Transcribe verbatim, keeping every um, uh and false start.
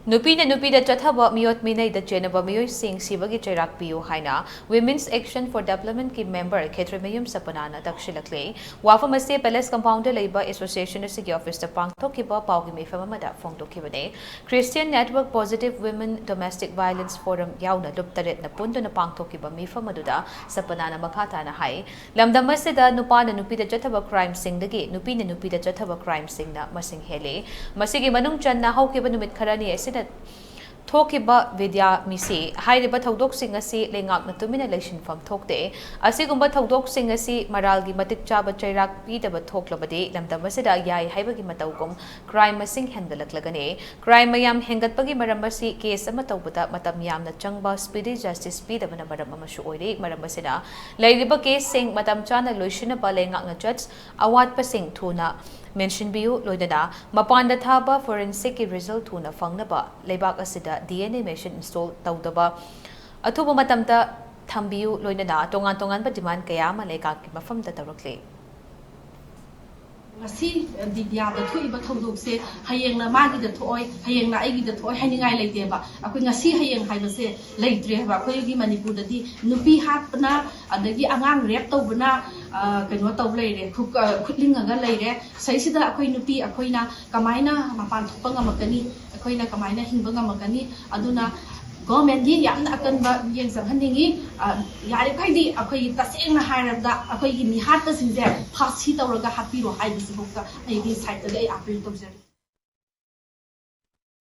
ꯅꯨꯄꯤꯅ ꯅꯨꯄꯤꯗ ꯆꯠꯊꯕ ꯃꯤꯑꯣꯠ ꯃꯤꯅꯩꯗ ꯆꯦꯟꯅꯕ ꯃꯤꯑꯣꯏꯁꯤꯡ ꯁꯤꯕꯒꯤ ꯆꯩꯔꯥꯛ ꯄꯤꯌꯨ ꯍꯥꯏꯅ Women's Action for Development ꯀꯤ member ꯈꯦꯇ꯭ꯔꯤꯃꯌꯨꯝ ꯁꯄꯅꯥꯅ ꯇꯛꯁꯤꯜꯂꯛꯂꯦ꯫ ꯋꯥꯐꯝ ꯑꯁꯤ Palace Compound ꯗ ꯂꯩꯕ association ꯑꯁꯤꯒꯤ office ꯇ ꯄꯥꯡꯊꯣꯛꯈꯤꯕ ꯄꯥꯎꯒꯤ ꯃꯤꯐꯝ ꯑꯃꯗ ꯐꯣꯡꯗꯣꯛꯈꯤꯕꯅꯤ꯫ Christian Network Positive Women Domestic Violence Forum ꯌꯥꯎꯅ ꯂꯨꯞ ꯇꯔꯦꯠꯅ ꯄꯨꯟꯗꯨꯅ ꯄꯥꯡꯊꯣꯛꯈꯤꯕ ꯃꯤꯐꯝ ꯑꯗꯨꯗ ꯁꯄꯅꯥꯅ ꯃꯈꯥ ꯇꯥꯅ ꯍꯥꯏ, ꯂꯝꯗꯝ ꯑꯁꯤꯗ ꯅꯨꯄꯥꯅ ꯅꯨꯄꯤꯗ ꯆꯠꯊꯕ crimeꯁꯤꯡꯗꯒꯤ ꯅꯨꯄꯤꯅ ꯅꯨꯄꯤꯗ ꯆꯠꯊꯕ crimeꯁꯤꯡꯅ ꯃꯁꯤꯡ ꯍꯦꯜꯂꯤ꯫ ꯃꯁꯤꯒꯤ ꯃꯅꯨꯡ ꯆꯟꯅ ꯍꯧꯈꯤꯕ ꯅꯨꯃꯤꯠ ꯈꯔꯅꯤ ꯑꯁꯤꯗ ꯊꯣꯛꯈꯤꯕ ꯕꯤꯗ꯭ꯌꯥ ꯃꯤꯁꯤ ꯍꯥꯏꯔꯤꯕ ꯊꯧꯗꯣꯛꯁꯤꯡ ꯑꯁꯤ ꯂꯩꯉꯥꯛꯅ ꯇꯨꯃꯤꯟꯅ ꯂꯩꯁꯤꯟꯐꯝ ꯊꯣꯛꯇꯦ꯫ ꯑꯁꯤꯒꯨꯝꯕ ꯊꯧꯗꯣꯛꯁꯤꯡ ꯑꯁꯤ ꯃꯔꯥꯜꯒꯤ ꯃꯇꯤꯛ ꯆꯥꯕ ꯆꯩꯔꯥꯛ ꯄꯤꯗꯕ ꯊꯣꯛꯂꯕꯗꯤ ꯂꯝꯗꯝ ꯑꯁꯤꯗ ꯌꯥꯏ ꯍꯥꯏꯕꯒꯤ ꯃꯇꯧꯒꯨꯝ crime ꯃꯁꯤꯡ ꯍꯦꯟꯒꯠꯂꯛꯂꯒꯅꯤ꯫ Crime ꯃꯌꯥꯝ ꯍꯦꯟꯒꯠꯄꯒꯤ ꯃꯔꯝ ꯑꯁꯤ case ꯑꯃ ꯇꯧꯕꯗ ꯃꯇꯝ ꯌꯥꯝꯅ ꯆꯪꯕ speedy justice ꯄꯤꯗꯕꯅ ꯃꯔꯝ ꯑꯃꯁꯨ ꯑꯣꯏꯔꯤ꯫ ꯃꯔꯝ ꯑꯁꯤꯅ ꯂꯩꯔꯤꯕ caseꯁꯤꯡ ꯃꯇꯝ ꯆꯥꯅ ꯂꯣꯏꯁꯤꯟꯅꯕ ꯂꯩꯉꯥꯛꯅ judge ꯑꯋꯥꯠꯄꯁꯤꯡ ꯊꯨꯅ ꯃꯦꯟꯁꯤꯟꯕꯤꯌꯨ, ꯂꯣꯏꯅꯅ ꯃꯄꯥꯟꯗ ꯊꯥꯕ forensicꯀꯤ result ꯊꯨꯅ ꯐꯪꯅꯕ ꯂꯩꯕꯥꯛ ꯑꯁꯤꯗ DNA machine install ꯇꯧꯗꯕ ꯑꯊꯨꯕ ꯃꯇꯝꯗ ꯊꯝꯕꯤꯌꯨ, ꯂꯣꯏꯅꯅ ꯇꯣꯉꯥꯟ ꯇꯣꯉꯥꯟꯕ demand ꯀꯌꯥ ꯑꯃ ꯂꯩꯉꯥꯛꯀꯤ ꯃꯐꯝꯗ ꯇꯧꯔꯛꯂꯤ꯫ ꯉꯁꯤ ꯕꯤꯗ꯭ꯌꯥꯗ ꯊꯣꯛꯏꯕ ꯊꯧꯗꯣꯛꯁꯦ ꯍꯌꯦꯡꯅ ꯃꯥꯒꯤꯗ ꯊꯣꯛꯑꯣꯏ, ꯍꯌꯦꯡꯅ ꯑꯩꯒꯤꯗ ꯊꯣꯛꯑꯣꯏ ꯍꯥꯏꯅꯤꯡꯉꯥꯏ ꯂꯩꯇꯦꯕ꯫ ꯑꯩꯈꯣꯏ ꯉꯁꯤ ꯍꯌꯦꯡ ꯍꯥꯏꯕꯁꯦ ꯂꯩꯇ꯭ꯔꯦ ꯍꯥꯏꯕ꯫ ꯑꯩꯈꯣꯏꯒꯤ ꯃꯅꯤꯄꯨꯔꯗꯗꯤ ꯅꯨꯄꯤ ꯍꯥꯠꯄꯅ, ꯑꯗꯒꯤ ꯑꯉꯥꯡ rape ꯇꯧꯕꯅ, ꯑ, ꯀꯩꯅꯣ ꯇꯧ ꯂꯩꯔꯦ, ꯈꯨꯠ-, ꯑ, ꯈꯨꯠꯂꯤꯡꯉꯒ ꯂꯩꯔꯦ꯫ ꯁꯤꯗꯩꯁꯤꯗ ꯑꯩꯈꯣꯏ ꯅꯨꯄꯤ ꯑꯩꯈꯣꯏꯅ ꯀꯃꯥꯏꯅ ꯃꯄꯥꯟ ꯊꯣꯛꯄ ꯉꯝꯃꯛꯀꯅꯤ? ꯑꯩꯈꯣꯏꯅ ꯀꯃꯥꯏꯅ ꯍꯤꯡꯕ ꯉꯝꯃꯛꯀꯅꯤ? ꯑꯗꯨꯅ governmentꯀꯤ ꯌꯥꯝꯅ ꯑꯀꯟꯕ ꯃꯤꯠꯌꯦꯡ ꯆꯪꯍꯟꯅꯤꯡꯉꯤ꯫ ꯑ, ꯌꯥꯔꯤꯈꯩꯗꯤ ꯑꯩꯈꯣꯏꯒꯤ ꯇꯁꯦꯡꯅ ꯍꯥꯏꯔꯕꯗ ꯑꯩꯈꯣꯏꯒꯤ ꯃꯤꯍꯥꯠꯄꯁꯤꯡꯁꯦ ꯐꯥꯁꯤ ꯇꯧꯔꯒ ꯍꯥꯠꯄꯤꯔꯣ ꯍꯥꯏꯕꯁꯤꯐꯥꯎꯗ ꯑꯩꯒꯤ sideꯇꯒꯤ ꯑꯩ appeal ꯇꯧꯖꯔꯤ꯫